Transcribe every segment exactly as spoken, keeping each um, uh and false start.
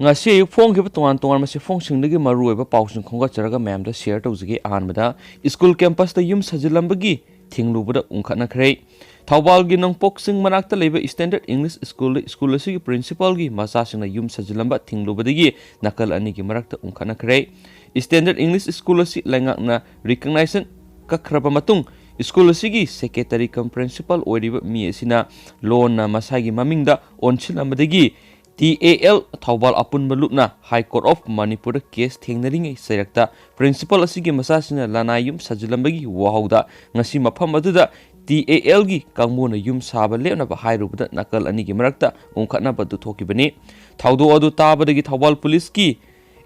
ꯉꯁꯤ ꯑꯌꯨꯛ ꯐꯣꯡꯈꯤꯕ ꯇꯣꯉꯥꯟ ꯇꯣꯉꯥꯟꯕ ꯆꯦꯐꯣꯡꯁꯤꯡꯗꯒꯤ ꯃꯔꯨꯑꯣꯏꯕ ꯄꯥꯎꯁꯤꯡ ꯈꯣꯝꯒꯠꯆꯔꯒ ꯃꯌꯥꯝꯗ ꯁꯤꯌꯔ ꯇꯧꯖꯒꯦ꯫ ꯑꯍꯥꯟꯕꯗ, ꯁ꯭ꯀꯨꯜ ꯀꯦꯝꯄꯁꯇ ꯌꯨꯝ ꯁꯥꯖꯤꯜꯂꯝꯕꯒꯤ ꯊꯤꯡꯂꯨꯕꯗ ꯎꯪꯈꯠꯅꯈ꯭ꯔꯦ꯫ ꯊꯧꯕꯥꯜꯒꯤ ꯅꯣꯡꯄꯣꯛ ꯆꯤꯡ ꯃꯅꯥꯛꯇ ꯂꯩꯕ ꯁ꯭ꯇꯦꯟꯗꯔꯗ ꯏꯪꯂꯤꯁ ꯁ꯭ꯀꯨꯜꯗ ꯁ꯭ꯀꯨꯜ ꯑꯁꯤꯒꯤ ꯄ꯭ꯔꯤꯟꯁꯤꯄꯥꯜꯒꯤ ꯃꯆꯥꯁꯤꯡꯅ ꯌꯨꯝ ꯁꯥꯖꯤꯜꯂꯝꯕ ꯊꯤꯡꯂꯨꯕꯗꯒꯤ ꯅꯥꯀꯜ ꯑꯅꯤꯒꯤ ꯃꯔꯛꯇ ꯎꯪꯈꯠꯅꯈ꯭ꯔꯦ꯫ ꯁ꯭ꯇꯦꯟꯗꯔꯗ ꯏꯪꯂꯤꯁ ꯁ꯭ꯀꯨꯜ ꯑꯁꯤ ꯂꯩꯉꯥꯛꯅ ꯔꯤꯀꯛꯅꯥꯏꯖꯦꯁꯟ ꯀꯛꯈ꯭ꯔꯕ ꯃꯇꯨꯡ, ꯁ꯭ꯀꯨꯜ ꯑꯁꯤꯒꯤ ꯁꯦꯀ꯭ꯔꯦꯇꯔꯤ ꯀꯝ ꯄ꯭ꯔꯤꯟꯁꯤꯄꯥꯜ ꯑꯣꯏꯔꯤꯕ ꯃꯤ ꯑꯁꯤꯅ ꯂꯣꯟꯅ ꯃꯁꯥꯒꯤ ꯃꯃꯤꯡꯗ ꯑꯣꯟꯁꯤꯜꯂꯝꯕꯗꯒꯤ ꯇꯤ ꯑꯦ ꯑꯦꯜ ꯊꯧꯕꯥꯜ ꯑꯄꯨꯟꯕ ꯂꯨꯞꯅ ꯍꯥꯏ ꯀꯣꯔꯠ ꯑꯣꯐ ꯃꯅꯤꯄꯨꯔꯗ ꯀꯦꯁ ꯊꯦꯡꯅꯔꯤꯉꯩ ꯆꯩꯔꯛꯇ ꯄ꯭ꯔꯤꯟꯁꯤꯄꯥꯜ ꯑꯁꯤꯒꯤ ꯃꯆꯥꯁꯤꯡꯅ ꯂꯅꯥꯏ ꯌꯨꯝ ꯁꯥꯖꯤꯜꯂꯝꯕꯒꯤ ꯋꯥꯍꯧꯗ ꯉꯁꯤ ꯃꯐꯝ ꯑꯗꯨꯗ ꯇꯤ ꯑꯦ ꯑꯦꯜꯒꯤ ꯀꯥꯡꯕꯨꯅ ꯌꯨꯝ ꯁꯥꯕ ꯂꯦꯞꯅꯕ ꯍꯥꯏꯔꯨꯕꯗ ꯅꯥꯀꯜ ꯑꯅꯤꯒꯤ ꯃꯔꯛꯇ ꯎꯪꯈꯠꯅꯕ ꯑꯗꯨ ꯊꯣꯛꯈꯤꯕꯅꯤ꯫ ꯊꯧꯗꯣꯛ ꯑꯗꯨ ꯇꯥꯕꯗꯒꯤ ꯊꯧꯕꯥꯜ ꯄꯨꯂꯤꯁꯀꯤ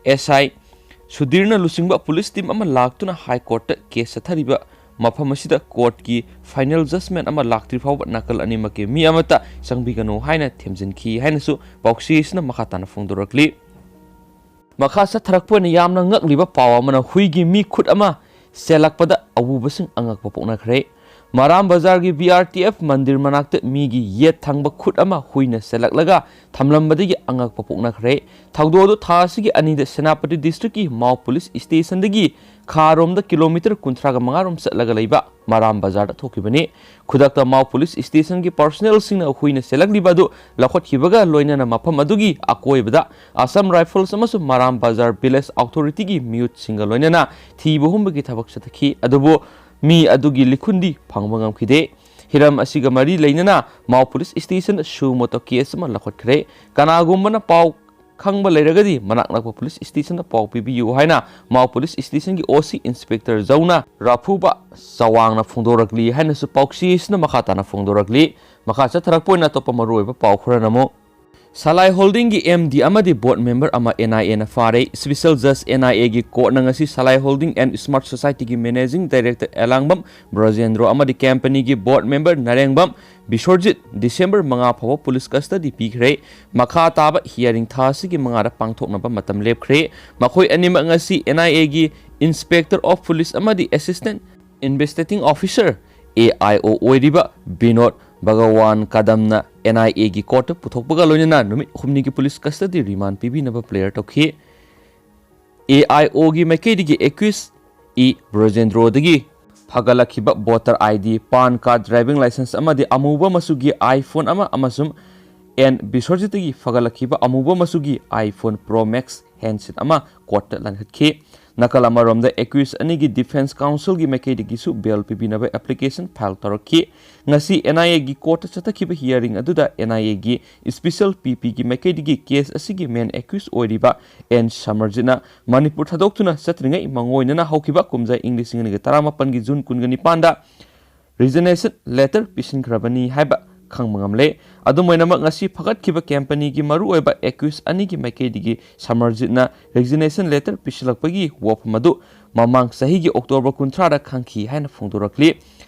ꯑꯦꯁ ꯑꯥꯏ ꯁꯨꯙꯤꯔꯅ ꯂꯨꯆꯤꯡꯕ ꯄꯨꯂꯤꯁ ꯇꯤꯝ ꯑꯃ ꯂꯥꯛꯇꯨꯅ ꯍꯥꯏ ꯀꯣꯔꯠꯇ ꯀꯦꯁ ꯆꯠꯊꯔꯤꯕ ꯃꯐꯝ ꯑꯁꯤꯗ ꯀꯣꯔꯠꯀꯤ ꯐꯥꯏꯅꯦꯜ ꯖꯖꯃꯦꯟ ꯑꯃ ꯂꯥꯛꯇ꯭ꯔꯤ ꯐꯥꯎꯕ ꯅꯥꯀꯜ ꯑꯅꯤꯃꯛꯀꯤ ꯃꯤ ꯑꯃꯠꯇ ꯆꯪꯕꯤꯒꯅꯨ ꯍꯥꯏꯅ ꯊꯦꯝꯖꯤꯟꯈꯤ ꯍꯥꯏꯅꯁꯨ ꯄꯥꯎꯆꯦꯁꯤꯅ ꯃꯈꯥ ꯇꯥꯅ ꯐꯣꯡꯗꯣꯔꯛꯂꯤ꯫ ꯃꯈꯥ ꯆꯠꯊꯔꯛꯄ ꯑꯣꯏꯅ ꯌꯥꯝꯅ ꯉꯛꯂꯤꯕ ꯄꯥꯎ ꯑꯃꯅ ꯍꯨꯏꯒꯤ ꯃꯤ ꯈꯨꯠ ꯑꯃ ꯆꯦꯜꯂꯛꯄꯗ ꯑꯎꯕꯁꯤꯡ ꯑꯉꯛꯄ ꯄꯣꯛꯅꯈ꯭ꯔꯦ꯫ ꯃꯔꯥꯝ ꯕꯖꯥꯔꯒꯤ ꯕꯤ ꯑꯥꯔ ꯇꯤ ꯑꯦꯐ ꯃꯟꯗꯤꯔ ꯃꯅꯥꯛꯇ ꯃꯤꯒꯤ ꯌꯦꯠ ꯊꯪꯕ ꯈꯨꯠ ꯑꯃ ꯍꯨꯏꯅ ꯆꯦꯜꯂꯛꯂꯒ ꯊꯝꯂꯝꯕꯗꯒꯤ ꯑꯉꯛꯄ ꯄꯣꯛꯅꯈ꯭ꯔꯦ꯫ ꯊꯧꯗꯣꯛ ꯑꯗꯨ ꯊꯥ ꯑꯁꯤꯒꯤ ꯑꯅꯤꯗ ꯁꯦꯅꯥꯄꯇꯤ ꯗꯤꯁꯇ꯭ꯔꯤꯛꯀꯤ ꯃꯥꯎ ꯄꯨꯂꯤꯁ ꯁ꯭ꯇꯦꯁꯟꯗꯒꯤ ꯈꯥꯔꯣꯝꯗ ꯀꯤꯂꯣꯃꯤꯇꯔ ꯀꯨꯟꯊ꯭ꯔꯥꯒ ꯃꯉꯥ ꯔꯣꯝ ꯆꯠꯂꯒ ꯂꯩꯕ ꯃꯔꯥꯝ ꯕꯖꯥꯔꯗ ꯊꯣꯛꯈꯤꯕꯅꯤ꯫ ꯈꯨꯗꯛꯇ ꯃꯥꯎ ꯄꯨꯂꯤꯁ ꯁ꯭ꯇꯦꯁꯟꯒꯤ ꯄꯥꯔꯁꯣꯅꯦꯜꯁꯤꯡꯅ ꯍꯨꯏꯅ ꯆꯦꯜꯂꯛꯂꯤꯕ ꯑꯗꯨ ꯂꯧꯈꯠꯈꯤꯕꯒ ꯂꯣꯏꯅꯅ ꯃꯐꯝ ꯑꯗꯨꯒꯤ ꯑꯀꯣꯏꯕꯗ ꯑꯁꯥꯝ ꯔꯥꯏꯐꯜꯁ ꯑꯃꯁꯨꯡ ꯃꯔꯥꯝ ꯕꯖꯥꯔ ꯚꯤꯂꯦꯖ ꯑꯣꯊꯣꯔꯤꯇꯤꯒꯤ ꯃꯤꯑꯣꯠꯁꯤꯡꯒ ꯂꯣꯏꯅꯅ ꯊꯤꯕ ꯍꯨꯝꯕꯒꯤ ꯊꯕꯛ ꯆꯠꯊꯈꯤ, ꯑꯗꯨꯕꯨ ꯃꯤ ꯑꯗꯨꯒꯤ ꯂꯤꯈꯨꯟꯗꯤ ꯐꯪꯕ ꯉꯝꯈꯤꯗꯦ꯫ ꯍꯤꯔꯝ ꯑꯁꯤꯒ ꯃꯔꯤ ꯂꯩꯅꯅ ꯃꯥꯎ ꯄꯨꯂꯤꯁ ꯁ꯭ꯇꯦꯁꯟꯗ ꯁꯨ ꯃꯣꯇꯣ ꯀꯦꯁ ꯑꯃ ꯂꯧꯈꯠꯈ꯭ꯔꯦ꯫ ꯀꯅꯥꯒꯨꯝꯕꯅ ꯄꯥꯎ ꯈꯪꯕ ꯂꯩꯔꯒꯗꯤ ꯃꯅꯥꯛ ꯅꯛꯄ ꯄꯨꯂꯤꯁ ꯁ꯭ꯇꯦꯁꯟꯗ ꯄꯥꯎ ꯄꯤꯕꯤꯌꯨ ꯍꯥꯏꯅ ꯃꯥꯎ ꯄꯨꯂꯤꯁ ꯁ꯭ꯇꯦꯁꯟꯒꯤ ꯑꯣ ꯁꯤ ꯏꯟꯁꯄꯦꯛꯇꯔ ꯖꯧꯅ ꯔꯥꯐꯨꯕ ꯆꯋꯥꯡꯅ ꯐꯣꯡꯗꯣꯔꯛꯂꯤ ꯍꯥꯏꯅꯁꯨ ꯄꯥꯎꯆꯦꯁꯤꯅ ꯃꯈꯥ ꯇꯥꯅ ꯐꯣꯡꯗꯣꯔꯛꯂꯤ꯫ ꯃꯈꯥ ꯆꯠꯊꯔꯛꯄ ꯑꯣꯏꯅ ꯑꯇꯣꯞꯄ ꯃꯔꯨꯑꯣꯏꯕ ꯄꯥꯎ ꯈꯔꯅ ꯑꯃꯨꯛ ꯁꯂꯥꯏ ꯍꯣꯜꯗꯤꯡꯒꯤ ꯑꯦꯝ ꯗꯤ ꯑꯃꯗꯤ ꯕꯣꯔꯗ ꯃꯦꯝꯕꯔ ꯑꯃ ꯑꯦꯟ ꯑꯥꯏ ꯑꯦꯅ ꯐꯥꯔꯦ꯫ ꯁ꯭ꯄꯦꯁꯦꯜ ꯖꯖ ꯑꯦꯟ ꯑꯥꯏ ꯑꯦꯒꯤ ꯀꯣꯔꯠꯅ ꯉꯁꯤ ꯁꯂꯥꯏ ꯍꯣꯜꯗꯤꯡ ꯑꯦꯟ ꯁ꯭ꯃꯥꯔꯠ ꯁꯣꯁꯥꯏꯇꯤꯒꯤ ꯃꯦꯅꯦꯖꯤꯡ ꯗꯥꯏꯔꯦꯛꯇꯔ ꯑꯦꯂꯥꯡꯕꯝ ꯕ꯭ꯔꯖꯦꯟꯗ꯭ꯔꯣ ꯑꯃꯗꯤ ꯀꯝꯄꯅꯤꯒꯤ ꯕꯣꯔꯗ ꯃꯦꯝꯕꯔ ꯅꯔꯦꯡꯕꯝ ꯕꯤꯁꯣꯔꯖꯤꯠ ꯗꯤꯁꯦꯝꯕꯔ ꯃꯉꯥ ꯐꯥꯎꯕ ꯄꯨꯂꯤꯁ ꯀꯁꯇꯗꯤ ꯄꯤꯈ꯭ꯔꯦ꯫ ꯃꯈꯥ ꯇꯥꯕ ꯍꯤꯌꯥꯔꯤꯡ ꯊꯥ ꯑꯁꯤꯒꯤ ꯃꯉꯥꯗ ꯄꯥꯡꯊꯣꯛꯅꯕ ꯃꯇꯝ ꯂꯦꯞꯈ꯭ꯔꯦ꯫ ꯃꯈꯣꯏ ꯑꯅꯤꯃꯛ ꯉꯁꯤ ꯑꯦꯟ ꯑꯥꯏ ꯑꯦꯒꯤ ꯏꯟꯁꯄꯦꯛꯇꯔ ꯑꯣꯐ ꯄꯨꯂꯤꯁ ꯑꯃꯗꯤ assistant investigating officer, A I O, ꯑꯣꯏꯔꯤꯕ ꯕꯤꯅꯣꯗ ꯚꯒꯋꯥꯟ ꯀꯗꯝꯅ NIAꯒꯤ courtꯇ ꯄꯨꯊꯣꯛꯄꯒ ꯂꯣꯏꯅꯅ ꯅꯨꯃꯤꯠ ꯍꯨꯝꯅꯤꯒꯤ police custody remand ꯄꯤꯕꯤꯅꯕ prayer ꯇꯧꯈꯤ꯫ AIOꯒꯤ ꯃꯥꯏꯀꯩꯗꯒꯤ accused E ꯕ꯭ꯔꯖꯦꯟꯗ꯭ꯔꯣꯗꯒꯤ ꯐꯒꯠꯂꯛꯈꯤꯕ voter ID, PAN card, driving licence ꯑꯃꯗꯤ ꯑꯃꯨꯕ ꯃꯆꯨꯒꯤ iPhone ꯑꯃ ꯑꯃꯁꯨꯡ ꯑꯦꯟ ꯕꯤꯁ꯭ꯋꯖꯤꯠꯇꯒꯤ ꯐꯒꯠꯂꯛꯈꯤꯕ ꯑꯃꯨꯕ ꯃꯆꯨꯒꯤ iPhone Pro Max handset ꯑꯃ courtꯇ ꯂꯪꯈꯠꯈꯤ꯫ ꯅꯥꯀꯜ ꯑꯃꯔꯣꯝꯗ accused ꯑꯅꯤꯒꯤ defence counselꯒꯤ ꯃꯥꯏꯀꯩꯗꯒꯤꯁꯨ bail ꯄꯤꯕꯤꯅꯕ application file ꯇꯧꯔꯛꯈꯤ꯫ ꯉꯁꯤ NIAꯒꯤ courtꯇ ꯆꯠꯊꯈꯤꯕ hearing ꯑꯗꯨꯗ NIAꯒꯤ special PPꯒꯤ ꯃꯥꯏꯀꯩꯗꯒꯤ case ꯑꯁꯤꯒꯤ main accused ꯑꯣꯏꯔꯤꯕ ꯑꯦꯟ ꯁꯃꯔꯖꯤꯠꯅ ꯃꯅꯤꯄꯨꯔ ꯊꯥꯗꯣꯛꯇꯨꯅ ꯆꯠꯇ꯭ꯔꯤꯉꯩ ꯃꯥꯡꯑꯣꯏꯅꯅ ꯍꯧꯈꯤꯕ ꯀꯨꯝꯖꯥ ꯏꯪ ꯂꯤꯁꯤꯡ ꯑꯅꯤꯒ ꯇꯔꯥꯃꯥꯄꯟꯒꯤ ꯖꯨꯟ ꯀꯨꯟꯒ ꯅꯤꯄꯥꯟꯗ resignation letter ꯄꯤꯁꯤꯟꯈ꯭ꯔꯕꯅꯤ ꯍꯥꯏꯕ ꯈꯪꯕ ꯉꯝꯂꯦ꯫ ꯑꯗꯨꯝ ꯑꯣꯏꯅꯃꯛ, ꯉꯁꯤ ꯐꯒꯠꯈꯤꯕ companyꯒꯤ ꯃꯔꯨꯑꯣꯏꯕ accused ꯑꯅꯤꯒꯤ ꯃꯥꯏꯀꯩꯗꯒꯤ ꯁꯃꯔꯖꯤꯠꯅ resignation letter ꯄꯤꯁꯤꯜꯂꯛꯄꯒꯤ ꯋꯥꯐꯝ ꯑꯗꯨ ꯃꯃꯥꯡ ꯆꯍꯤꯒꯤ October ꯀꯨꯟꯊ꯭ꯔꯥꯗ ꯈꯪꯈꯤ ꯍꯥꯏꯅ ꯐꯣꯡꯗꯣꯔꯛꯂꯤ꯫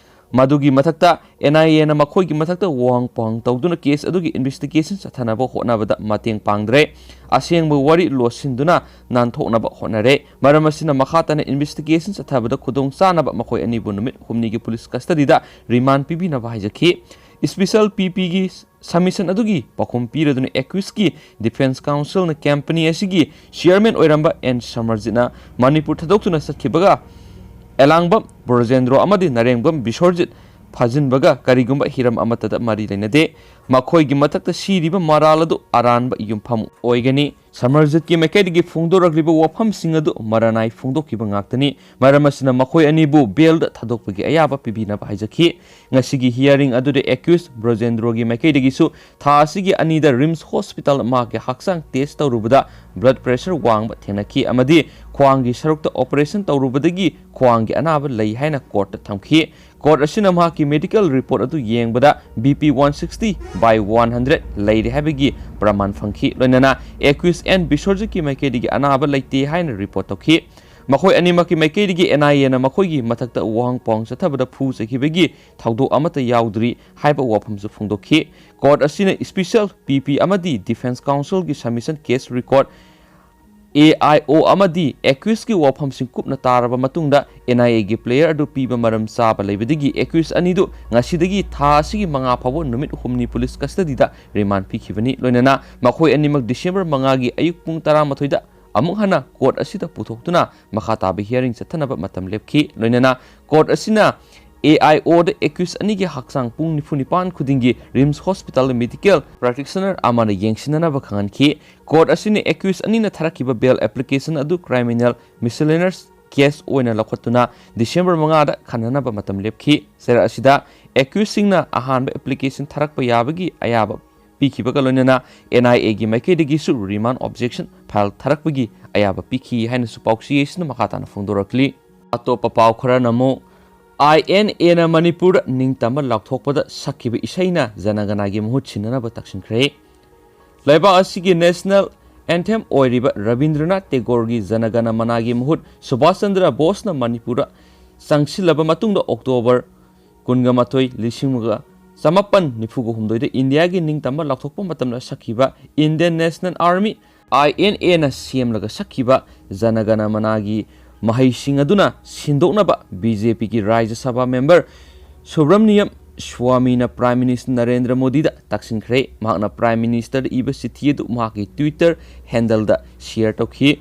ꯃꯗꯨꯒꯤ ꯃꯊꯛꯇ, NIAꯅ ꯃꯈꯣꯏꯒꯤ ꯃꯊꯛꯇ ꯋꯥꯍꯪ ꯄꯥꯎꯍꯪ ꯇꯧꯗꯨꯅ case ꯑꯗꯨꯒꯤ investigation ꯆꯠꯊꯅꯕ ꯍꯣꯠꯅꯕꯗ ꯃꯇꯦꯡ ꯄꯥꯡꯗ꯭ꯔꯦ꯫ ꯑꯁꯦꯡꯕ ꯋꯥꯔꯤ ꯂꯣꯠꯁꯤꯟꯗꯨꯅ ꯅꯥꯟꯊꯣꯛꯅꯕ ꯍꯣꯠꯅꯔꯦ꯫ ꯃꯔꯝ ꯑꯁꯤꯅ, ꯃꯈꯥ ꯇꯥꯅ investigation ꯆꯠꯊꯕꯗ ꯈꯨꯗꯣꯡ ꯆꯥꯅꯕ ꯃꯈꯣꯏ ꯑꯅꯤꯕꯨ ꯅꯨꯃꯤꯠ ꯍꯨꯝꯅꯤꯒꯤ police custodyꯗ remand ꯄꯤꯕꯤꯅꯕ ꯍꯥꯏꯖꯈꯤ꯫ Special PPꯒꯤ submission ꯑꯗꯨꯒꯤ ꯄꯥꯎꯈꯨꯝ ꯄꯤꯔꯗꯨꯅ accusedꯀꯤ defence counselꯅ company ꯑꯁꯤꯒꯤ chairman ꯑꯣꯏꯔꯝꯕ ꯑꯦꯟ ꯁꯃꯔꯖꯤꯠꯅ ꯃꯅꯤꯄꯨꯔ ꯊꯥꯗꯣꯛꯇꯨꯅ ꯆꯠꯈꯤꯕꯒ ꯑꯦꯂꯥꯡꯕꯝ ꯕ꯭ꯔꯖꯦꯟꯗ꯭ꯔꯣ ꯑꯃꯗꯤ ꯅꯔꯦꯡꯕꯝ ꯕꯤꯁ꯭ꯋꯔꯖꯤꯠ ꯐꯥꯖꯤꯟꯕꯒ ꯀꯔꯤꯒꯨꯝꯕ ꯍꯤꯔꯝ ꯑꯃꯠꯇꯗ ꯃꯔꯤ ꯂꯩꯅꯗꯦ꯫ ꯃꯈꯣꯏꯒꯤ ꯃꯊꯛꯇ ꯁꯤꯔꯤꯕ ꯃꯔꯥꯜ ꯑꯗꯨ ꯑꯔꯥꯟꯕ ꯌꯨꯝꯐꯝ ꯑꯣꯏꯒꯅꯤ꯫ ꯁꯃꯔꯖꯤꯠꯀꯤ ꯃꯥꯏꯀꯩꯗꯒꯤ ꯐꯣꯡꯗꯣꯔꯛꯂꯤꯕ ꯋꯥꯐꯝꯁꯤꯡ ꯑꯗꯨ ꯃꯔꯥꯅꯥꯏ ꯐꯣꯡꯗꯣꯛꯈꯤꯕ ꯉꯥꯛꯇꯅꯤ꯫ ꯃꯔꯝ ꯑꯁꯤꯅ, ꯃꯈꯣꯏ ꯑꯅꯤꯕꯨ bailꯗ ꯊꯥꯗꯣꯛꯄꯒꯤ ꯑꯌꯥꯕ ꯄꯤꯕꯤꯅꯕ ꯍꯥꯏꯖꯈꯤ꯫ ꯉꯁꯤꯒꯤ hearing ꯑꯗꯨꯗ accused ꯕ꯭ꯔꯖꯦꯟꯗ꯭ꯔꯣꯒꯤ ꯃꯥꯏꯀꯩꯗꯒꯤꯁꯨ ꯊꯥ ꯑꯁꯤꯒꯤ ꯑꯅꯤꯗ RIMS hospital ꯃꯍꯥꯛꯀꯤ ꯍꯛꯆꯥꯡ test ꯇꯧꯔꯨꯕꯗ blood pressure ꯋꯥꯡꯕ ꯊꯦꯡꯅꯈꯤ ꯑꯃꯗꯤ ꯈ꯭ꯋꯥꯡꯒꯤ ꯁꯔꯨꯛꯇ operation ꯇꯧꯔꯨꯕꯗꯒꯤ ꯈ꯭ꯋꯥꯡꯒꯤ ꯑꯅꯥꯕ ꯂꯩ ꯍꯥꯏꯅ courtꯇ ꯊꯝꯈꯤ꯫ Court ꯑꯁꯤꯅ ꯃꯍꯥꯛꯀꯤ medical report ꯑꯗꯨ ꯌꯦꯡꯕꯗ BP one sixty by one hundred ꯂꯩꯔꯦ ꯍꯥꯏꯕꯒꯤ ꯄ꯭ꯔꯃꯥꯟ ꯐꯪꯈꯤ꯫ ꯂꯣꯏꯅꯅ accused ꯑꯦꯟ ꯕꯤꯁ꯭ꯋꯔꯖꯤꯠꯀꯤ ꯃꯥꯏꯀꯩꯗꯒꯤ ꯑꯅꯥꯕ ꯂꯩꯇꯦ ꯍꯥꯏꯅ report ꯇꯧꯈꯤ꯫ ꯃꯈꯣꯏ ꯑꯅꯤꯃꯛꯀꯤ ꯃꯥꯏꯀꯩꯗꯒꯤ NIAꯅ ꯃꯈꯣꯏꯒꯤ ꯃꯊꯛꯇ ꯋꯥꯍꯪ ꯄꯥꯎꯍꯪ ꯆꯠꯊꯕꯗ ꯐꯨ ꯆꯩꯈꯤꯕꯒꯤ ꯊꯧꯗꯣꯛ ꯑꯃꯠꯇ ꯌꯥꯎꯗ꯭ꯔꯤ ꯍꯥꯏꯕ ꯋꯥꯐꯝꯁꯨ ꯐꯣꯡꯗꯣꯛꯈꯤ꯫ Court ꯑꯁꯤꯅ special PP ꯑꯃꯗꯤ defence counselꯒꯤ submission case record A I ꯑꯣ ꯑꯃꯗꯤ ꯑꯦꯀ꯭ꯌꯨꯁꯀꯤ ꯋꯥꯐꯝꯁꯤꯡ ꯀꯨꯞꯅ ꯇꯥꯔꯕ ꯃꯇꯨꯡꯗ, ꯑꯦꯟ ꯑꯥꯏ ꯑꯦꯒꯤ ꯄ꯭ꯂꯦꯌꯔ ꯑꯗꯨ ꯄꯤꯕ ꯃꯔꯝ ꯆꯥꯕ ꯂꯩꯕꯗꯒꯤ ꯑꯦꯀ꯭ꯌꯨꯁ ꯑꯅꯤꯗꯨ ꯉꯁꯤꯗꯒꯤ ꯊꯥ ꯑꯁꯤꯒꯤ ꯃꯉꯥ ꯐꯥꯎꯕ ꯅꯨꯃꯤꯠ ꯍꯨꯝꯅꯤ ꯄꯨꯂꯤꯁ ꯀꯁꯇꯗꯤꯗ ꯔꯤꯃꯥꯟ ꯄꯤꯈꯤꯕꯅꯤ꯫ ꯂꯣꯏꯅꯅ ꯃꯈꯣꯏ ꯑꯅꯤꯃꯛ ꯗꯤꯁꯦꯝꯕꯔ ꯃꯉꯥꯒꯤ ꯑꯌꯨꯛ ꯄꯨꯡ ꯇꯔꯥꯃꯥꯊꯣꯏꯗ ꯑꯃꯨꯛ ꯍꯟꯅ ꯀꯣꯔꯠ ꯑꯁꯤꯗ ꯄꯨꯊꯣꯛꯇꯨꯅ ꯃꯈꯥ ꯇꯥꯕ ꯍꯤꯌꯥꯔꯤꯡ ꯆꯠꯊꯅꯕ ꯃꯇꯝ ꯂꯦꯞꯈꯤ꯫ ꯂꯣꯏꯅꯅ ꯀꯣꯔꯠ ꯑꯁꯤꯅ ꯑꯦ ꯑꯥꯏ ꯑꯣꯗ ꯑꯦꯀ꯭ꯌꯨꯁ ꯑꯅꯤꯒꯤ ꯍꯛꯆꯥꯡ ꯄꯨꯡ ꯅꯤꯐꯨ ꯅꯤꯄꯥꯟ ꯈꯨꯗꯤꯡꯒꯤ ꯔꯤꯝꯁ ꯍꯣꯁꯄꯤꯇꯥꯜꯗ ꯃꯦꯗꯤꯀꯦꯜ ꯄ꯭ꯔꯦꯛꯇꯤꯁꯅꯔ ꯑꯃꯅ ꯌꯦꯡꯁꯤꯟꯅꯅꯕ ꯈꯪꯍꯟꯈꯤ꯫ ꯀꯣꯔꯠ ꯑꯁꯤꯅ ꯑꯦꯀ꯭ꯌꯨꯁ ꯑꯅꯤꯅ ꯊꯥꯔꯛꯈꯤꯕ ꯕꯦꯜ ꯑꯦꯄ꯭ꯂꯤꯀꯦꯁꯟ ꯑꯗꯨ ꯀ꯭ꯔꯤꯃꯤꯅꯦꯜ ꯃꯤꯁꯦꯂꯦꯅꯁ ꯀꯦꯁ ꯑꯣꯏꯅ ꯂꯧꯈꯠꯇꯨꯅ ꯗꯤꯁꯦꯝꯕꯔ ꯃꯉꯥꯗ ꯈꯟꯅꯅꯕ ꯃꯇꯝ ꯂꯦꯞꯈꯤ꯫ ꯆꯩꯔꯥꯛ ꯑꯁꯤꯗ ꯑꯦꯀ꯭ꯌꯨꯁꯁꯤꯡꯅ ꯑꯍꯥꯟꯕ ꯑꯦꯄ꯭ꯂꯤꯀꯦꯁꯟ ꯊꯥꯔꯛꯄ ꯌꯥꯕꯒꯤ ꯑꯌꯥꯕ ꯄꯤꯈꯤꯕꯒ ꯂꯣꯏꯅꯅ ꯑꯦꯟ ꯑꯥꯏ ꯑꯦꯒꯤ ꯃꯥꯏꯀꯩꯗꯒꯤꯁꯨ ꯔꯤꯃꯥꯟ ꯑꯣꯕꯖꯦꯛꯁꯟ ꯐꯥꯏꯜ ꯊꯥꯔꯛꯄꯒꯤ ꯑꯌꯥꯕ ꯄꯤꯈꯤ ꯍꯥꯏꯅꯁꯨ ꯄꯥꯎꯆꯦ ꯑꯁꯤꯅ ꯃꯈꯥ ꯇꯥꯅ ꯐꯣꯡꯗꯣꯔꯛꯂꯤ꯫ ꯑꯇꯣꯞꯄ ꯄꯥꯎ ꯈꯔꯅ ꯑꯃꯨꯛ, ꯑꯥꯏ ꯑꯦꯟ ꯑꯦꯅ ꯃꯅꯤꯄꯨꯔꯗ ꯅꯤꯡꯇꯝꯕ ꯂꯥꯎꯊꯣꯛꯄꯗ ꯁꯛꯈꯤꯕ ꯏꯁꯩꯅ ꯖꯅꯒꯅꯥꯒꯤ ꯃꯍꯨꯠ ꯁꯤꯟꯅꯅꯕ ꯇꯛꯁꯤꯟꯈ꯭ꯔꯦ꯫ ꯂꯩꯕꯥꯛ ꯑꯁꯤꯒꯤ ꯅꯦꯁꯅꯦꯜ ꯑꯦꯟꯊꯦꯝ ꯑꯣꯏꯔꯤꯕ ꯔꯕꯤꯟꯗ꯭ꯔꯅꯥꯊ ꯇꯦꯒꯣꯔꯒꯤ ꯖꯅꯒꯅ ꯃꯅꯥꯒꯤ ꯃꯍꯨꯠ ꯁꯨꯚꯥꯁ ꯆꯟꯗ꯭ꯔ ꯕꯣꯁꯅ ꯃꯅꯤꯄꯨꯔꯗ ꯆꯪꯁꯤꯜꯂꯕ ꯃꯇꯨꯡꯗ ꯑꯣꯛꯇꯣꯕꯔ ꯀꯨꯟꯒ ꯃꯥꯊꯣꯏ, ꯂꯤꯁꯤꯡ ꯑꯃꯒ ꯆꯃꯥꯄꯟ ꯅꯤꯐꯨꯒ ꯍꯨꯝꯗꯣꯏꯗ ꯏꯟꯗꯤꯌꯥꯒꯤ ꯅꯤꯡꯇꯝꯕ ꯂꯥꯎꯊꯣꯛꯄ ꯃꯇꯝꯗ ꯁꯛꯈꯤꯕ Indian national army, I N ꯑꯦꯅ ꯁꯦꯝꯂꯒ ꯁꯛꯈꯤꯕ ꯖꯅꯒꯅ ꯃꯅꯥꯒꯤ ꯃꯍꯩꯁꯤꯡ ꯑꯗꯨꯅ ꯁꯤꯟꯗꯣꯛꯅꯕ ꯕꯤ ꯖꯦ ꯄꯤꯒꯤ ꯔꯥꯖ꯭ꯌ ꯁꯚꯥ member Subramaniam ꯁ꯭ꯋꯥꯃꯤꯅ prime minister Narendra ꯃꯣꯗꯤꯗ ꯇꯛꯁꯤꯟꯈ꯭ꯔꯦ꯫ ꯃꯍꯥꯛꯅ ꯄ꯭ꯔꯥꯏꯝ ꯃꯤꯅꯤꯁꯇꯔꯗ ꯏꯕ ꯆꯤꯊꯤ ꯑꯗꯨ ꯃꯍꯥꯛꯀꯤ ꯇ꯭ꯋꯤꯇꯔ ꯍꯦꯟꯗꯜꯗ ꯁꯤꯌꯔ ꯇꯧꯈꯤ꯫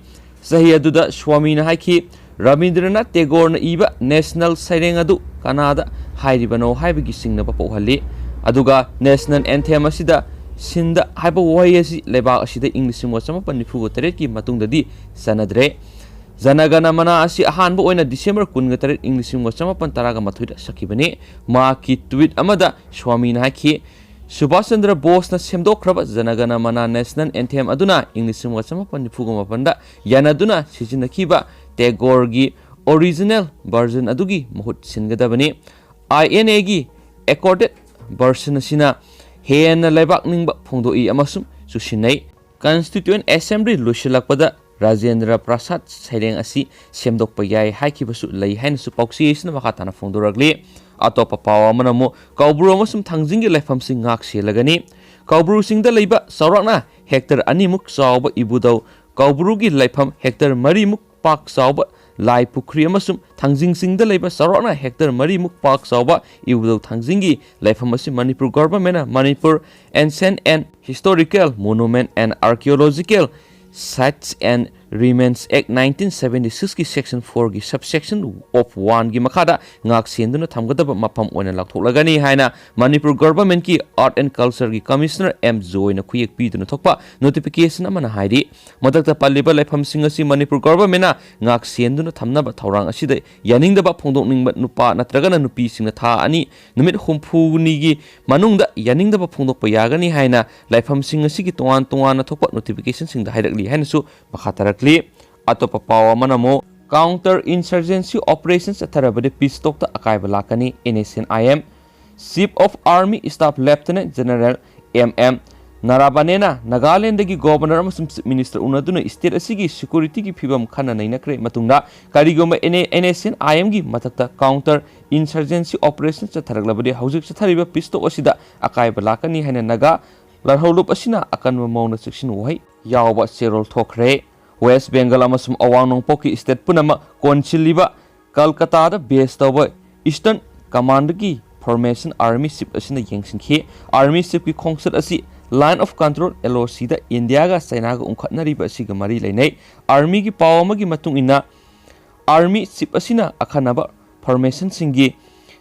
ꯆꯍꯤ ꯑꯗꯨꯗ ꯁ꯭ꯋꯥꯃꯤꯅ ꯍꯥꯏꯈꯤ, ꯔꯕꯤꯟꯗ꯭ꯔꯅꯥꯊ ꯇꯦꯒꯣꯔꯅ ꯏꯕ ꯅꯦꯁꯅꯦꯜ ꯁꯩꯔꯦꯡ ꯑꯗꯨ ꯀꯅꯥꯗ ꯍꯥꯏꯔꯤꯕꯅꯣ ꯍꯥꯏꯕꯒꯤ ꯆꯤꯡꯅꯕ ꯄꯣꯛꯍꯜꯂꯤ꯫ ꯑꯗꯨꯒ ꯅꯦꯁꯅꯦꯜ ꯑꯦꯟꯊꯦꯝ ꯑꯁꯤꯗ ꯁꯤꯟꯗ ꯍꯥꯏꯕ ꯋꯥꯍꯩ ꯑꯁꯤ ꯂꯩꯕꯥꯛ ꯑꯁꯤꯗ ꯏꯪ ꯂꯤꯁꯤꯡ ꯑꯃꯒ ꯆꯃꯥꯄꯟ ꯅꯤꯐꯨꯒ ꯇꯔꯦꯠꯀꯤ ꯃꯇꯨꯡꯗꯗꯤ ꯆꯠꯅꯗ꯭ꯔꯦ꯫ ꯖꯅꯒꯅ ꯃꯅꯥ ꯑꯁꯤ ꯑꯍꯥꯟꯕ ꯑꯣꯏꯅ ꯗꯤꯁꯦꯝꯕꯔ ꯀꯨꯟꯒ ꯇꯔꯦꯠ, ꯏꯪ ꯂꯤꯁꯤꯡ ꯑꯃꯒ ꯆꯃꯥꯄꯟ ꯇꯔꯥꯒ ꯃꯥꯊꯣꯏꯗ ꯁꯛꯈꯤꯕꯅꯤ꯫ ꯃꯍꯥꯛꯀꯤ ꯇ꯭ꯋꯤꯠ ꯑꯃꯗ ꯁ꯭ꯋꯥꯃꯤꯅ ꯍꯥꯏꯈꯤ, ꯁꯨꯚꯥꯁ ꯆꯟꯗ꯭ꯔ ꯕꯣꯁꯅ ꯁꯦꯝꯗꯣꯛꯈ꯭ꯔꯕ ꯖꯅꯒꯅ ꯃꯅꯥ ꯅꯦꯁꯅꯦꯜ ꯑꯦꯟꯊꯦꯝ ꯑꯗꯨꯅ ꯏꯪ ꯂꯤꯁꯤꯡ ꯑꯃꯒ ꯆꯃꯥꯄꯟ ꯅꯤꯐꯨꯒ ꯃꯥꯄꯟꯗ ꯌꯥꯅꯗꯨꯅ ꯁꯤꯖꯤꯟꯅꯈꯤꯕ ꯇꯦꯒꯣꯔꯒꯤ ꯑꯣꯔꯤꯖꯤꯅꯦꯜ ꯚꯔꯖꯟ ꯑꯗꯨꯒꯤ ꯃꯍꯨꯠ ꯁꯤꯟꯒꯗꯕꯅꯤ꯫ ꯑꯥꯏ ꯑꯦꯟ ꯑꯦꯒꯤ ꯑꯦꯀꯣꯔꯗꯦꯗ ꯚꯔꯖꯟ ꯑꯁꯤꯅ ꯍꯦꯟꯅ ꯂꯩꯕꯥꯛ ꯅꯤꯡꯕ ꯐꯣꯡꯗꯣꯛꯏ ꯑꯃꯁꯨꯡ ꯆꯨꯁꯤꯟꯅꯩ꯫ ꯀꯟꯁꯇꯤꯇ꯭ꯌꯨꯌꯦꯟ ꯑꯦꯁꯦꯝꯕ꯭ꯂꯤ ꯂꯣꯏꯁꯤꯜꯂꯛꯄꯗ ꯔꯥꯖꯦꯟꯗ꯭ꯔ ꯄ꯭ꯔꯁꯥꯗ ꯁꯩꯔꯦꯡ ꯑꯁꯤ ꯁꯦꯝꯗꯣꯛꯄ ꯌꯥꯏ ꯍꯥꯏꯈꯤꯕꯁꯨ ꯂꯩ ꯍꯥꯏꯅꯁꯨ ꯄꯥꯎꯆꯦ ꯑꯁꯤꯅ ꯃꯈꯥ ꯇꯥꯅ ꯐꯣꯡꯗꯣꯔꯛꯂꯤ꯫ ꯑꯇꯣꯞꯄ ꯄꯥꯎ ꯑꯃꯅ ꯑꯃꯨꯛ ꯀꯧꯕ꯭ꯔꯨ ꯑꯃꯁꯨꯡ ꯊꯥꯡꯖꯤꯡꯒꯤ ꯂꯩꯐꯝꯁꯤꯡ ꯉꯥꯛ ꯁꯦꯜꯂꯒꯅꯤ꯫ ꯀꯧꯕ꯭ꯔꯨ ꯆꯤꯡꯗ ꯂꯩꯕ ꯆꯥꯎꯔꯥꯛꯅ ꯍꯦꯛꯇꯔ ꯑꯅꯤꯃꯨꯛ ꯆꯥꯎꯕ ꯏꯕꯨꯙꯧ ꯀꯧꯕ꯭ꯔꯨꯒꯤ ꯂꯥꯏꯐꯝ ꯍꯦꯛꯇꯔ ꯃꯔꯤꯃꯨꯛ ꯄꯥꯛ ꯆꯥꯎꯕ ꯂꯥꯏ ꯄꯨꯈ꯭ꯔꯤ ꯑꯃꯁꯨꯡ ꯊꯥꯡꯖꯤꯡ ꯆꯤꯡꯗ ꯂꯩꯕ ꯆꯥꯎꯔꯥꯛꯅ ꯍꯦꯛꯇꯔ ꯃꯔꯤꯃꯨꯛ ꯄꯥꯛ ꯆꯥꯎꯕ ꯏꯕꯨꯙꯧ ꯊꯥꯡꯖꯤꯡꯒꯤ ꯂꯥꯏꯐꯝ ꯑꯁꯤ Manipur ꯒꯣꯚꯔꯟꯃꯦꯟꯠꯅ Manipur Ancient and Historical Monument and Archaeological Sites and Remains Act nineteen seventy-six ꯀꯤ Section four ꯒꯤ Subsection of one ꯒꯤ ꯃꯈꯥꯗ ꯉꯥꯛ ꯁꯦꯟꯗꯨꯅ ꯊꯝꯒꯗꯕ ꯃꯐꯝ ꯑꯣꯏꯅ ꯂꯥꯎꯊꯣꯛꯂꯒꯅꯤ ꯍꯥꯏꯅ ꯃꯅꯤꯄꯨꯔ ꯒꯣꯚꯔꯟꯃꯦꯟꯠꯀꯤ Art and Culture ꯒꯤ Commissioner ꯑꯦꯝ ꯖꯣꯏꯅ ꯈꯨꯌꯦꯛ ꯄꯤꯗꯨꯅ ꯊꯣꯛꯄ notification ꯑꯃꯅ ꯍꯥꯏꯔꯤ꯫ ꯃꯊꯛꯇ ꯄꯜꯂꯤꯕ ꯂꯥꯏꯐꯝꯁꯤꯡ ꯑꯁꯤ ꯃꯅꯤꯄꯨꯔ ꯒꯣꯚꯔꯟꯃꯦꯟꯠꯅ ꯉꯥꯛ ꯁꯦꯟꯗꯨꯅ ꯊꯝꯅꯕ ꯊꯧꯔꯥꯡ ꯑꯁꯤꯗ ꯌꯥꯅꯤꯡꯗꯕ ꯐꯣꯡꯗꯣꯛꯅꯤꯡꯕ ꯅꯨꯄꯥ ꯅꯠꯇ꯭ꯔꯒꯅ ꯅꯨꯄꯤꯁꯤꯡꯅ ꯊꯥ ꯑꯅꯤ, ꯅꯨꯃꯤꯠ ꯍꯨꯝꯐꯨꯅꯤꯒꯤ ꯃꯅꯨꯡꯗ ꯌꯥꯅꯤꯡꯗꯕ ꯐꯣꯡꯗꯣꯛꯄ ꯌꯥꯒꯅꯤ ꯍꯥꯏꯅ ꯂꯥꯏꯐꯝꯁꯤꯡ ꯑꯁꯤꯒꯤ ꯇꯣꯉꯥꯟ ꯇꯣꯉꯥꯟꯅ ꯊꯣꯛꯄ notificationꯁꯤꯡꯗ ꯍꯥꯏꯔꯛꯂꯤ ꯍꯥꯏꯅꯁꯨ ꯃꯈꯥ ꯇꯥꯔꯛꯂꯤ꯫ ꯑꯇꯣꯞꯄ ꯄꯥꯎ ꯑꯃꯅ ꯑꯃꯨꯛ Counter Insurgency Operation ꯆꯠꯊꯔꯕꯗꯤ peace talkꯇ ꯑꯀꯥꯏꯕ ꯂꯥꯛꯀꯅꯤ, NSCN-IM꯫ Chief of Army Staff Lieutenant General M M ꯅꯥꯔꯥꯕꯥꯅꯦꯅ ꯅꯥꯒꯥꯂꯦꯟꯗꯒꯤ ꯒꯣꯚꯔꯅꯔ ꯑꯃꯁꯨꯡ ꯆꯤꯐ ꯃꯤꯅꯤꯁꯇꯔ ꯎꯅꯗꯨꯅ ꯁ꯭ꯇꯦꯠ ꯑꯁꯤꯒꯤ ꯁꯦꯀ꯭ꯌꯨꯔꯤꯇꯤꯒꯤ ꯐꯤꯕꯝ ꯈꯟꯅ ꯅꯩꯅꯈ꯭ꯔꯦ꯫ ꯃꯇꯨꯡꯗ ꯀꯔꯤꯒꯨꯝꯕ ꯑꯦꯟ ꯑꯦ, NSCN-IMꯒꯤ ꯃꯊꯛꯇ counter insurgency operation ꯆꯠꯊꯔꯛꯂꯕꯗꯤ ꯍꯧꯖꯤꯛ ꯆꯠꯊꯔꯤꯕ peace talk ꯑꯁꯤꯗ ꯑꯀꯥꯏꯕ ꯂꯥꯛꯀꯅꯤ ꯍꯥꯏꯅ ꯅꯥꯒꯥ ꯂꯥꯜꯍꯧꯂꯨꯞ ꯑꯁꯤꯅ ꯑꯀꯟꯕ ꯃꯑꯣꯡꯗ ꯆꯦꯛꯁꯤꯟ ꯋꯥꯍꯩ ꯌꯥꯎꯕ ꯆꯦꯔꯣꯜ ꯊꯣꯛꯈ꯭ꯔꯦ꯫ ꯋꯦꯁ ꯕꯦꯡꯒꯜ ꯑꯃꯁꯨꯡ ꯑꯋꯥꯡ ꯅꯣꯡꯄꯣꯛꯀꯤ ꯁ꯭ꯇꯦꯠ ꯄꯨꯝꯅꯃꯛ ꯀꯣꯟꯁꯤꯜꯂꯤꯕ ꯀꯜꯀꯇꯥꯗ ꯕꯦꯁ ꯇꯧꯕ ꯏꯁꯇꯔꯟ ꯀꯃꯥꯟꯗꯒꯤ ꯐꯣꯔꯃꯦꯁꯟ ꯑꯥꯔꯃꯤ ꯆꯤꯐ ꯑꯁꯤꯅ ꯌꯦꯡꯁꯤꯟꯈꯤ꯫ ꯑꯥꯔꯃꯤ ꯆꯤꯐꯀꯤ ꯈꯣꯡꯆꯠ ꯑꯁꯤ Line of Control, LOCꯗ ꯏꯟꯗꯤꯌꯥꯒ ꯆꯥꯏꯅꯥꯒ ꯎꯪꯈꯠꯅꯔꯤꯕ ꯑꯁꯤꯒ ꯃꯔꯤ ꯂꯩꯅꯩ꯫ ꯑꯥꯔꯃꯤꯒꯤ ꯄꯥꯎ ꯑꯃꯒꯤ ꯃꯇꯨꯡ ꯏꯟꯅ, ꯑꯥꯔꯃꯤ ꯆꯤꯐ ꯑꯁꯤꯅ ꯑꯈꯟꯅꯕ ꯐꯣꯔꯃꯦꯁꯟꯁꯤꯡꯒꯤ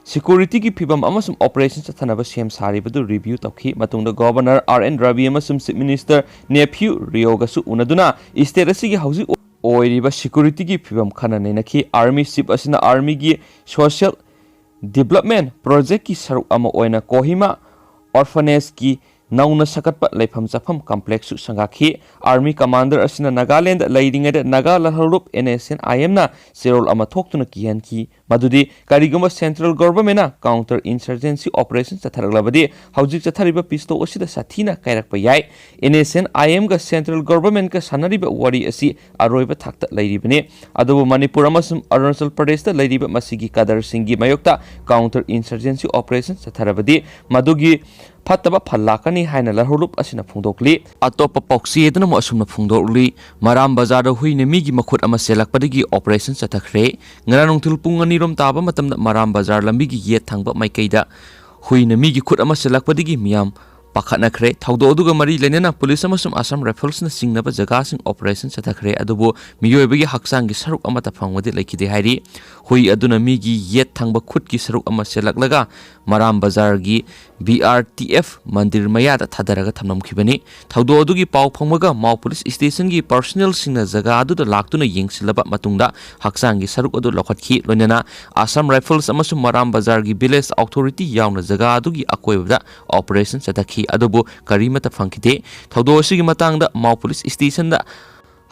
ꯁꯦꯀ꯭ꯌꯨꯔꯤꯇꯤꯒꯤ ꯐꯤꯕꯝ ꯑꯃꯁꯨꯡ ꯑꯣꯄꯔꯦꯁꯟ ꯆꯠꯊꯅꯕ ꯁꯦꯝ ꯁꯥꯔꯤꯕꯗꯨ ꯔꯤꯚꯤꯌꯨ ꯇꯧꯈꯤ꯫ ꯃꯇꯨꯡꯗ ꯒꯣꯚꯔꯅꯔ ꯑꯥꯔ ꯑꯦꯟ ꯔꯕꯤ ꯑꯃꯁꯨꯡ ꯆꯤꯐ ꯃꯤꯅꯤꯁꯇꯔ ꯅꯦꯐ꯭ꯌꯨ ꯔꯤꯑꯣꯒꯁꯨ ꯎꯅꯗꯨꯅ ꯁ꯭ꯇꯦꯠ ꯑꯁꯤꯒꯤ ꯍꯧꯖꯤꯛ ꯑꯣꯏꯔꯤꯕ ꯁꯦꯀ꯭ꯌꯨꯔꯤꯇꯤꯒꯤ ꯐꯤꯕꯝ ꯈꯟꯅ ꯅꯩꯅꯈꯤ꯫ ꯑꯥꯔꯃꯤ ꯆꯤꯐ ꯑꯁꯤꯅ ꯑꯥꯔꯃꯤꯒꯤ ꯁꯣꯁꯤꯌꯦꯜ ꯗꯤꯕ꯭ꯂꯞꯃꯦꯟ ꯄ꯭ꯔꯣꯖꯦꯛꯀꯤ ꯁꯔꯨꯛ ꯑꯃ ꯑꯣꯏꯅ ꯀꯣꯍꯤꯃꯥ ꯑꯣꯔꯐꯅꯦꯖꯀꯤ ꯅꯧꯅ ꯁꯥꯒꯠꯄ ꯂꯩꯐꯝ ꯆꯥꯐꯝ ꯀꯝꯄ꯭ꯂꯦꯛꯁꯁꯨ ꯁꯪꯒꯥꯈꯤ꯫ ꯑꯥꯔꯃꯤ ꯀꯃꯥꯟꯗꯔ ꯑꯁꯤꯅ ꯅꯥꯒꯥꯂꯦꯟꯗ ꯂꯩꯔꯤꯉꯩꯗ ꯅꯥꯒꯥ ꯂꯥꯜꯍꯧꯂꯨꯞ NSCN-IMꯅ ꯆꯦꯔꯣꯜ ꯑꯃ ꯊꯣꯛꯇꯨꯅ ꯀꯤꯍꯟꯈꯤ, ꯃꯗꯨꯗꯤ ꯀꯔꯤꯒꯨꯝꯕ ꯁꯦꯟꯇ꯭ꯔꯦꯜ ꯒꯣꯚꯔꯟꯃꯦꯟꯠꯅ counter insurgency operation ꯆꯠꯊꯔꯛꯂꯕꯗꯤ ꯍꯧꯖꯤꯛ ꯆꯠꯊꯔꯤꯕ peace talk ꯑꯁꯤꯗ ꯁꯥꯊꯤꯅ ꯀꯥꯏꯔꯛꯄ ꯌꯥꯏ꯫ NSCN-IMꯒ ꯁꯦꯟꯇ꯭ꯔꯦꯜ ꯒꯣꯚꯔꯟꯃꯦꯟꯠꯀ ꯁꯥꯟꯅꯔꯤꯕ ꯋꯥꯔꯤ ꯑꯁꯤ ꯑꯔꯣꯏꯕ ꯊꯥꯛꯇ ꯂꯩꯔꯤꯕꯅꯤ꯫ ꯑꯗꯨꯕꯨ ꯃꯅꯤꯄꯨꯔ ꯑꯃꯁꯨꯡ ꯑꯔꯨꯅꯥꯆꯜ ꯄ꯭ꯔꯗꯦꯁꯇ ꯂꯩꯔꯤꯕ ꯃꯁꯤꯒꯤ ꯀꯥꯗꯔꯁꯤꯡꯒꯤ ꯃꯥꯌꯣꯛꯇ counter insurgency operation ꯆꯠꯊꯔꯕꯗꯤ ꯃꯗꯨꯒꯤ ꯐꯠꯇꯕ ꯐꯜ ꯂꯥꯛꯀꯅꯤ ꯍꯥꯏꯅ ꯂꯧꯍꯧꯂꯨꯞ ꯑꯁꯤꯅ ꯐꯣꯡꯗꯣꯛꯂꯤ꯫ ꯑꯇꯣꯞꯄ ꯄꯥꯎꯆꯦꯗꯅ ꯑꯃꯨꯛ ꯑꯁꯨꯝꯅ ꯐꯣꯡꯗꯣꯛꯂꯤ, ꯃꯔꯥꯝ ꯕꯖꯥꯔꯗ ꯍꯨꯏꯅ ꯃꯤꯒꯤ ꯃꯈꯨꯠ ꯑꯃ ꯆꯦꯜꯂꯛꯄꯗꯒꯤ operation ꯆꯠꯊꯈ꯭ꯔꯦ꯫ ꯉꯔꯥꯡ ꯅꯨꯡꯊꯤꯜ ꯄꯨꯡ ꯑꯅꯤꯔꯣꯝ ꯇꯥꯕ ꯃꯇꯝꯗ ꯃꯔꯥꯝ ꯕꯖꯥꯔ ꯂꯝꯕꯤꯒꯤ ꯌꯦꯠ ꯊꯪꯕ ꯃꯥꯏꯀꯩꯗ ꯍꯨꯏꯅ ꯃꯤꯒꯤ ꯈꯨꯠ ꯑꯃ ꯆꯦꯜꯂꯛꯄꯗꯒꯤ ꯃꯤꯌꯥꯝ ꯄꯥꯈꯠꯅꯈ꯭ꯔꯦ꯫ ꯊꯧꯗꯣꯛ ꯑꯗꯨꯒ ꯃꯔꯤ ꯂꯩꯅꯅ ꯄꯨꯂꯤꯁ ꯑꯃꯁꯨꯡ ꯑꯁꯥꯝ ꯔꯥꯏꯐꯜꯁꯅ ꯆꯤꯡꯅꯕ ꯖꯒꯥꯁꯤꯡ operation ꯆꯠꯊꯈ꯭ꯔꯦ, ꯑꯗꯨꯕꯨ ꯃꯤꯑꯣꯏꯕꯒꯤ ꯍꯛꯆꯥꯡꯒꯤ ꯁꯔꯨꯛ ꯑꯃꯠꯇ ꯐꯪꯕꯗꯤ ꯂꯩꯈꯤꯗꯦ ꯍꯥꯏꯔꯤ꯫ ꯍꯨꯏ ꯑꯗꯨꯅ ꯃꯤꯒꯤ ꯌꯦꯠ ꯊꯪꯕ ꯈꯨꯠꯀꯤ ꯁꯔꯨꯛ ꯑꯃ ꯆꯦꯜꯂꯛꯂꯒ ꯃꯔꯥꯝ ꯕꯖꯥꯔꯒꯤ B R T F ꯃꯟꯗꯤꯔ ꯃꯌꯥꯗ ꯊꯥꯗꯔꯒ ꯊꯝꯂꯝꯈꯤꯕꯅꯤ꯫ ꯊꯧꯗꯣꯛ ꯑꯗꯨꯒꯤ ꯄꯥꯎ ꯐꯪꯕꯒ ꯃꯥꯎ ꯄꯨꯂꯤꯁ ꯁ꯭ꯇꯦꯁꯟꯒꯤ personnelꯁꯤꯡꯅ ꯖꯒꯥ ꯑꯗꯨꯗ ꯂꯥꯛꯇꯨꯅ ꯌꯦꯡꯁꯤꯜꯂꯕ ꯃꯇꯨꯡꯗ ꯍꯛꯆꯥꯡꯒꯤ ꯁꯔꯨꯛ ꯑꯗꯨ ꯂꯧꯈꯠꯈꯤ꯫ ꯂꯣꯏꯅꯅ ꯑꯁꯥꯝ ꯔꯥꯏꯐꯜꯁ ꯑꯃꯁꯨꯡ ꯃꯔꯥꯝ ꯕꯖꯥꯔꯒꯤ village authority ꯌꯥꯎꯅ ꯖꯒꯥ ꯑꯗꯨꯒꯤ ꯑꯀꯣꯏꯕꯗ operation ꯆꯠꯊꯈꯤ, ꯑꯗꯨꯕꯨ ꯀꯔꯤꯃꯠꯇ ꯐꯪꯈꯤꯗꯦ꯫ ꯊꯧꯗꯣꯛ ꯑꯁꯤꯒꯤ ꯃꯇꯥꯡꯗ ꯃꯥꯎ ꯄꯨꯂꯤꯁ ꯁ꯭ꯇꯦꯁꯟꯗ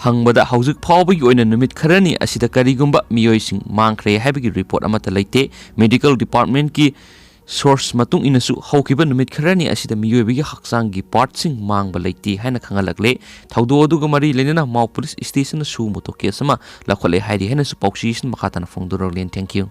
ꯍꯪꯕꯗ ꯍꯧꯖꯤꯛ ꯐꯥꯎꯕꯒꯤ ꯑꯣꯏꯅ ꯅꯨꯃꯤꯠ ꯈꯔꯅꯤ ꯑꯁꯤꯗ ꯀꯔꯤꯒꯨꯝꯕ ꯃꯤꯑꯣꯏꯁꯤꯡ ꯃꯥꯡꯈ꯭ꯔꯦ ꯍꯥꯏꯕꯒꯤ report ꯑꯃꯠꯇ ꯂꯩꯇꯦ꯫ Medical departmentꯀꯤ source ꯃꯇꯨꯡ ꯏꯟꯅꯁꯨ ꯍꯧꯈꯤꯕ ꯅꯨꯃꯤꯠ ꯈꯔꯅꯤ ꯑꯁꯤꯗ ꯃꯤꯑꯣꯏꯕꯒꯤ ꯍꯛꯆꯥꯡꯒꯤ partꯁꯤꯡ ꯃꯥꯡꯕ ꯂꯩꯇꯦ ꯍꯥꯏꯅ ꯈꯪꯍꯜꯂꯛꯂꯦ꯫ ꯊꯧꯗꯣꯛ ꯑꯗꯨꯒ ꯃꯔꯤ ꯂꯩꯅꯅ ꯃꯥꯎ ꯄꯨꯂꯤꯁ ꯁ꯭ꯇꯦꯁꯟꯅ suo moto case ꯑꯃ ꯂꯧꯈꯠꯂꯦ ꯍꯥꯏꯔꯤ ꯍꯥꯏꯅꯁꯨ ꯄꯥꯎꯆꯦꯁꯤꯅ ꯃꯈꯥ ꯇꯥꯅ ꯐꯣꯡꯗꯣꯔꯛꯂꯤ꯫ Thank you꯫